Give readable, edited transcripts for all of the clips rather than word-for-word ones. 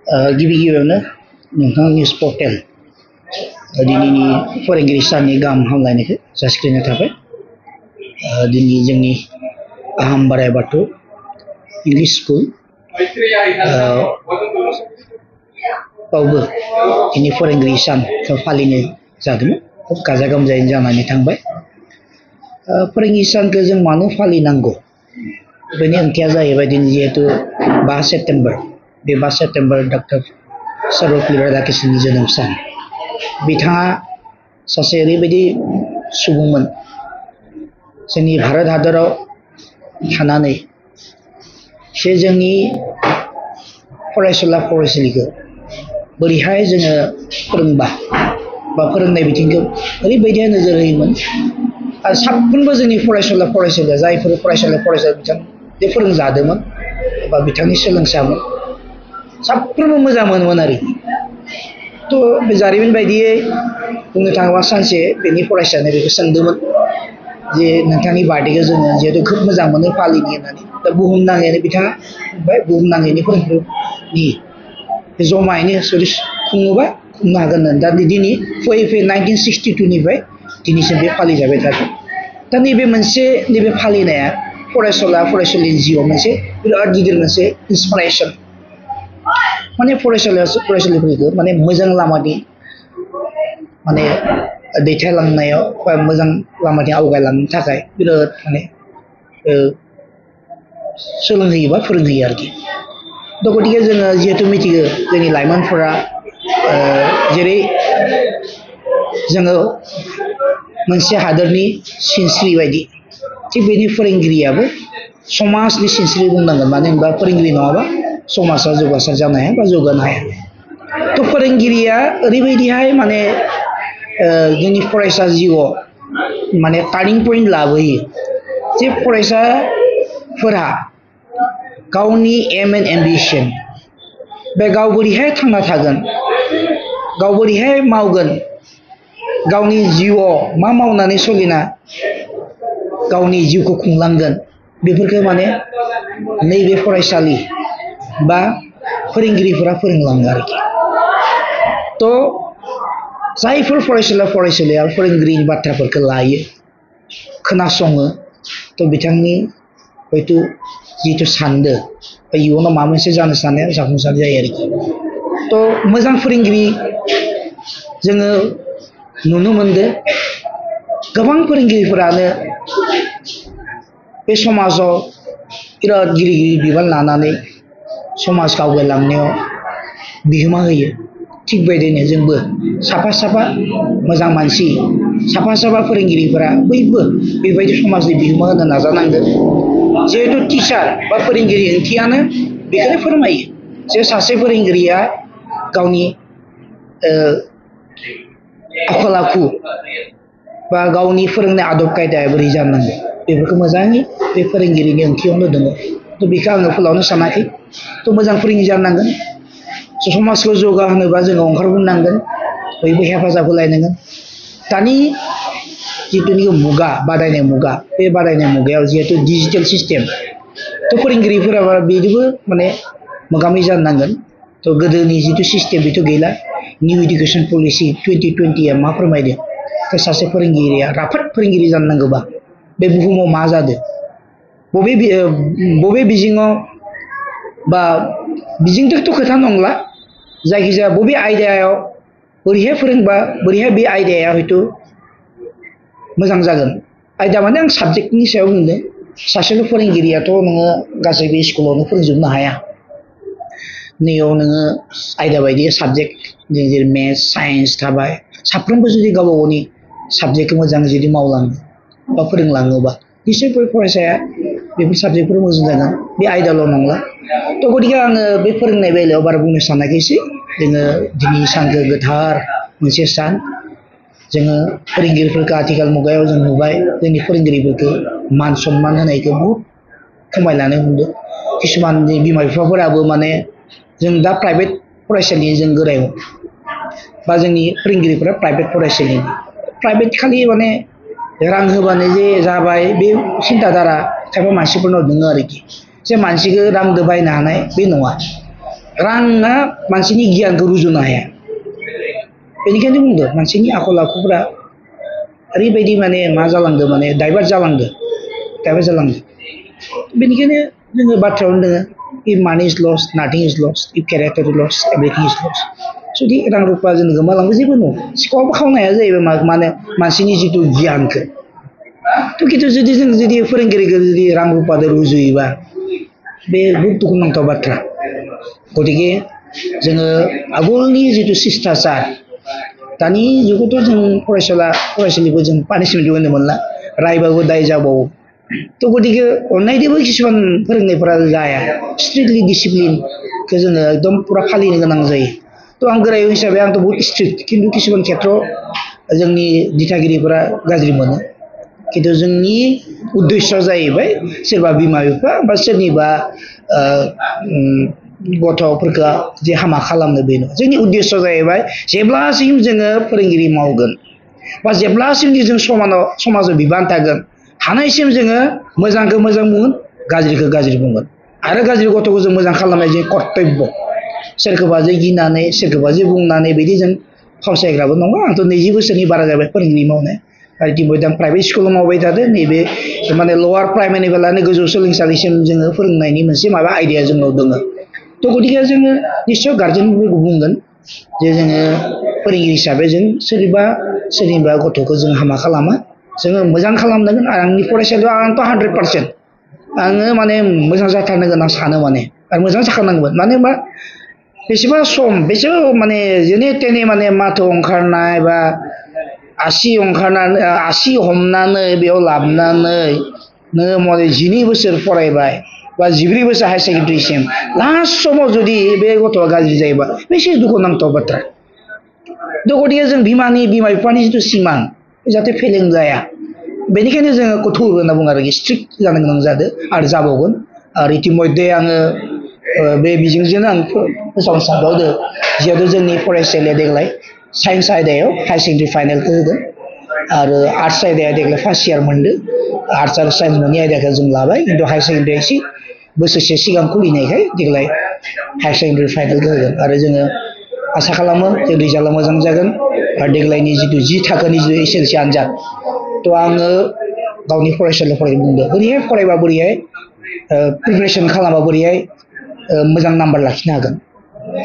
गिबि गिबियावनो नोंथां निउस पर्टेल दिनैनि फोरोंगिरि साननि गाहाम हामलायनायखौ जासिग्रोनाय थाबाय। दिनै जोंनि आहाम बोराइ बाथौ इंलिश स्कुल बावबो दिनै फोरोंगिरि सानखौ फालिनाय जादोंमोन। खुब गाजा गोमजायै जानानै थांबाय। फोरोंगिरि सानखौ जों मानो फालिनांगौ बेनि ओंथिया जाहैबाय दिनै जिहेतु 5 सेप्तेम्बर बे 5 सेप्तेम्बर डक्टर सर्वपल्ली राधाकृष्णननि जोनोम सान। बिथाङा सासे ओरैबायदि सुबुंमोन जोंनि भारत हादराव थानानै से जोंनि फरायसुला फरायसुलिखौ बोरैहाय जोङो फोरोंबा बा फोरोंनाय बिथिंखौ ओरैबायदि नोजोर होयोमोन आरो साफ्रोमबो जोंनि फरायसुला फरायसुलिया जायफोर फरायसुला फरायसुलि बिथां बे फोरोंजादोंमोन बा बिथांनि सोलोंसामोन साफ्रोमबो मोजां मोनोमोन आरो। थ' बे जारिमिन बायदियै बुंनो थाङोबा सानसे बेनि फरायसायानो बेखौ सोंदोंमोन जे नोंथांनि बार्थडेखौ जोङो जिहेतु खोब मोजां मोनो फालिनो होननानै। दा बुहुमनाङैनो बिथाङा बुंबाय बुहुमनाङैनो फोरोंगिरिनि जमायैनो जुदि खुङोबा खुंनो हागोन होननानै। दा दिनै फैयै 1962निफ्राय दिनैसिम बे फालिजाबाय थादों। दा नैबे मोनसे नैबे फालिनाया फरायसुला फरायसुलिनि जिउआव मोनसे बिराद गिदिर मोनसे इन्सपिरेसन, माने फरायसुलिफोरखौ माने मोजां लामानि माने दैथायलांनायाव बा मोजां लामाथिं आवगायलांनो थाखाय बिराद माने सोलोंहोयो बा फोरोंहोयो आरोखि। थ' गतिके जोङो जिहेतु मिथिगौ जोंनि लाइमोनफोरा जेरै जोङो मोनसे हादोरनि सिनस्रि बायदि थिग बेनि फोरोंगिरियाबो समाजनि सिनस्रि बुंनांगोन। मानो होनबा फोरोंगिरि नङाबा समाजा जौगासार जानो हाया बा जौगानो हाया। थ' फोरोंगिरिया ओरैबायदिहाय माने जोंनि फरायसा जिउआव माने टार्निं पइन्ट लाबोयो जे फरायसाफोरा गावनि एम एन्ड एम्बिशन बे गाव बोरैहाय थांना थागोन, गाव बोरैहाय मावगोन, गावनि जिउआव मा मावनानै सोलिना गावनि जिउखौ खुंलांगोन बेफोरखौ माने नैबे फरायसालि बा फोरोंगिरिफोरा फोरोंलाङो आरोखि। थ' जायफोर फरायसुला फरायसुलिया फोरोंगिरिनि बाथ्राफोरखौ लायो खोनासङो थ' बिथांनि हयथ' जिथु सानदो बा इयुनाव माबा मोनसे जानो साननाया जाफुंसार जायो आरोखि। थ' मोजां फोरोंगिरि जोङो नुनो मोनदों गोबां फोरोंगिरिफोरानो बे समाजाव बिराद गिदिर गिदिर बिबान लानानै समाजखौ आवगायलांनायाव बिहोमा होयो। थिग बेबायदिनो जोंबो साफा साफा मोजां मानसि साफा साफा फोरोंगिरिफोरा बयबो बेबायदि समाजनि बिहोमा होनो नाजानांगोन। जिहेतु टिचार बा फोरोंगिरि ओंथियानो बेखौनो फोरमायो जे सासे फोरोंगिरिया गावनि आखल आखु बा गावनि फोरोंनाय आदब खायदाया बोरै जानांगौ बेफोरखौ मोजाङै बे फोरोंगिरिनि ओंथियावनो दङ। थ' बेखौ आङो फोलावनो सानाखै। थ' मोजां फोरोंगिरि जानांगोन। समाजखौ जौगाहोनोबा जोङो ओंखारबोनांगोन, बयबो हेफाजाब होलायनांगोन। दानि जिथुनिखि मुगा बादायनाय मुगा बे बादायनाय मुगायाव जिहेतु डिजिटेल सिस्टेम थ' फोरोंगिरिफोरा बेजोंबो माने मोगा मोगि जानांगोन। थ' गोदोनि जिथु सिस्टेम बेथ' गैला। निउ इडुकेसन पलिसि 2020आ मा फोरमायदों थ' सासे फोरोंगिरिया राफोद फोरोंगिरि जानो नांगौबा बे बुहुमाव मा जादों बबे बिजोङाव बा बिजोंजोंथ' खोथा नंला, जायखिजाया बबे आयदायाव बोरैहाय फोरोंबा बोरैहाय बे आयदाया हयथ' मोजां जागोन। आयदा माने आं साबजेक्टनि सायाव बुंदों। सासेल' फोरोंगिरियाथ' नोङो गासैबो स्कुलावनो फोरोंजोबनो हाया। नैयाव नोङो आयदा बायदि साबजेक्ट जेरै मेथ्स साइन्स थाबाय। साफ्रोमबो जुदि गावबा गावनि साबजेक्टखौ मोजां जुदि मावलाङो बा फोरोंलाङोबा निश्चय फरायसाया बेफोर साबजेक्टफोर मोजां जागोन। बे आयदाल' नंला। थ' गतिके आङो बे फोरोंनाय बेलायाव बारा बुंनो सानाखैसै। जोङो दिनै सानखौ गोथार मोनसे सान। जोङो फोरोंगिरिफोरखौ आथिखाल मुगायाव जों नुबाय जोंनि फोरोंगिरिफोरखौ मान सनमान होनायखौ बहुद खमायलांनो हमदों। किसुमान बिमा बिफाफोराबो माने जों दा प्राइभेट फरायसालिनि जों गोरायाव बा जोंनि फोरोंगिरिफोरा प्राइभेट फरायसालि प्राइभेट खालि माने रां होबानो जे जाबाय बे सिन्थाधारा खायफा मानसिफोरनाव दङ आरोखि। जे मानसिखौ रांदो बायनो हानाय बे नङा। राङा मानसिनि गियानखौ रुजुनो हाया बेनिखायनो बुंदों मानसिनि आखल आखुफोरा ओरैबायदि माने मा जालांदो माने डाइभार्ट जालांदो बेनिखायनो जोङो बाथ्रायावनो दोङो if money is lost nothing is lost if character is lost everything is lost जुदि रां रुपा जों गोमालांबो जेबो नङा सिखावबो खावनो हाया जाहैबाय माने मानसिनि जिथु गियानखौ थ' खिन्थु जुदि फोरोंगिरिखौ जुदि रां रुपाजों रुजुयोबा बे बहुद दुखुनांथाव बाथ्रा गतिके जोङो आगोलनि जिथु शिष्टाचार दानि जुगावथ' जों फरायसालिखौ जों पानिशमेन्ट होनो मोनला रायबाबो दाय जाबावो थ' गतिके अननायजोंबो किसुमान फोरोंनायफोरा जाया स्ट्रिक्टलि डिसिप्लिनखौ जोङो एकदम पुरा फालिनो गोनां जायो थ' आं गोरायुं हिसाबै आंथ' बहुत स्ट्रिक्ट खिन्थु किसुमान खेथ्रआव जोंनि दिथागिरिफोरा गाज्रि मोनो खिन्थु जोंनि उद्देश्यआ जाहैबाय सोरबा बिमा बिफा बा सोरनिबा गथ'फोरखौ जे हामा खालामनो बे नङा जोंनि उद्देश्यआ जाहैबाय जेब्लासिम जोङो फोरोंगिरि मावगोन बा जेब्लासिम जों समाजाव बिबान थागोन हानायसिम जोङो मोजांखौ मोजां बुंगोन गाज्रिखौ गाज्रि बुंगोन आरो गाज्रि गथ'खौ जों मोजां खालामनाय जों कर्तब्य सोरखौबा जे गिनानै सोरखौबा जे बुंनानै बिदि जों फावसायग्राबो नङा आंथ' 20 बोसोरनि बारा जाबाय फोरोंगिरि मावनाय आरो इतिमध्य आं प्राइभेट स्कुलाव मावबाय थादों नैबे माने लवार प्राइमारिनिफ्राय लानानै गोजौ सोलोंसालिसिम जोङो फोरोंनायनि मोनसे माबा आइडिया जोंनाव दङ थ' गतिके जोङो निस्सय गार्जेनफोरखौ बुंगोन जे जोङो फोरोंगिरि हिसाबै जों सोरनिबा गथ'खौ जों हामा खालामा जोङो मोजां खालामनांगोन आरो आंनि फरायसालियाव आंथ' 100% आङो माने मोजां जाथारनांगोन आं सानो माने आरो मोजां जाखानांगोन मानो होनबा बेसेबा माने जेने तेने माने माथो ओंखारनाय बा आसि हमनानै बेयाव लाबोनानै नोङो माने 12 बोसोर फरायबाय बा 14 बोसोर हायार सेकेन्डारिसिम लास्ट समाव जुदि बे गथ'आ गाज्रि जायोबा बेसे दुखुनांथाव बाथ्रा थ' गतिके जों बिमा बिफानि जिथु सिमां जाहाथे फेलें जाया बेनिखायनो जोङो कठोर होनना बुङो आरोखि स्ट्रिक्ट जानो गोनां जादों आरो जाबावगोन आरो इतिमध्य आङो बे बिजोंजोंनो आं फोसावनो सानबावदों जिहेतु जोंनि फरायसालिया देग्लाय साइन्स आयदायाव हायार सेकेन्डारि फाइनालखौ होगोन आरो आर्ट्स आयदाया देग्लाय फार्स्ट इयार मोनदों आर्ट्स आरो साइन्स मोननै आयदाखौ जों लाबाय खिन्थु हायार सेकेन्डारिया एसे बोसोरसे सिगां खुलिनायखाय देग्लाय हायार सेकेन्डारि फाइनालखौ होगोन आरो जोङो आसा खालामो जे रिजाल्टआ मोजां जागोन आरो देग्लायनि जिथु 10 थाखोनि जिथु एसएलसि आनजाद थ' आङो गावनि फरायसालियाव फरायनो बुंदों बोरैहाय फरायबा बोरैहाय प्रिपेरेसन खालामबा बोरैहाय मोजां नाम्बार लाखिनो हागोन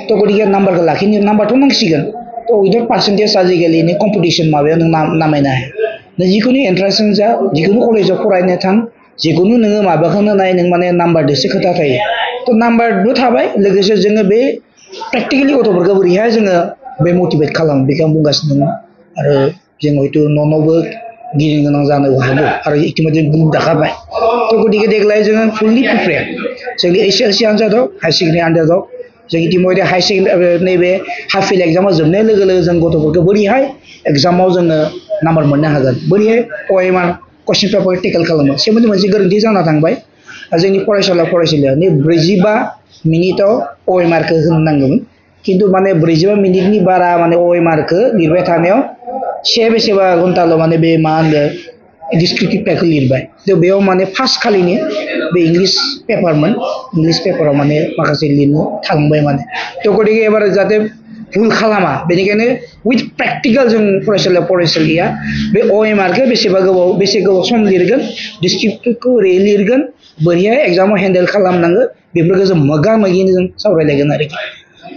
थ' गतिके नाम्बारथ' नांसिगोन थ' उइदाउट पार्सेन्टेज आजिखालिनि कम्पिटिसन माबायाव नों नामायनो हाया नों जिखुनु एन्ट्रेन्सआनो जा जिखुनु कलेजाव फरायनो थां जिखुनु नोङो माबाखौनो नाय नों माने नाम्बारजोंसो खोथा थायो थ' नाम्बारबो थाबाय लोगोसे जोङो बे प्रेक्टिकेलि गथ'फोरखौ बोरैहाय जोङो बे मटिभेट खालामो बेखौ आं बुंगासिनो दङ आरो जों हयथ' न'आवबो गिनो गोनां जानो हागौ आरो इतिमध्य बुंनो दाखाबाय थ' गतिके देग्लाय जोङो फुललि प्रिपेयार जोंनि एसएलसि आनजादाव हायार सेकेन्डारि आनजादाव जों इतिमध्य हायार सेकेन्डारि नैबे हाफ इयारलि एग्जामा जोबनाय लोगो लोगो जों गथ'फोरखौ बोरैहाय एग्जामाव जोङो नाम्बार मोननो हागोन बोरैहाय OMR कुइसन पेपार टेकल खालामो सेमोन्दै मोनसे गोरोन्थि जाना थांबाय जोंनि फरायसालिया 45 मिनिटाव OMRखौ होनो नांगौमोन खिन्थु माने 45 मिनिटनि बारा माने OMRखौ लिरबाय थानायाव बेसेबा घन्टाल' माने बे मा होनो डिसक्रिप्टिभ टाइपखौ लिरबाय थ' बेयाव माने फार्स्ट खालिनि बे इंलिश पेपाराव माने माखासे लिरनो थांबाय माने थ' गतिके एबार जाहाथे भुल खालामा बेनिखायनो उइथ प्रेक्टिकेल जों फरायसालिया बे OMRखौ बेसे गोबाव सम लिरगोन डिसक्रिप्टिभखौ ओरै लिरगोन बोरैहाय एग्जामाव हेन्डेल खालामनांगो बेफोरखौ जों मोगा मोगिनो जों सावरायलायगोन आरोखि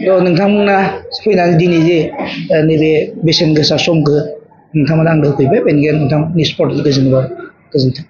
थ' नोंथांमोना फैनानै दिनै जे नैबे बेसेन गोसा समखौ नोंथांमोना आंनो होफैबाय बेनिखायनो नोंथांनि स्पट गोजोनथों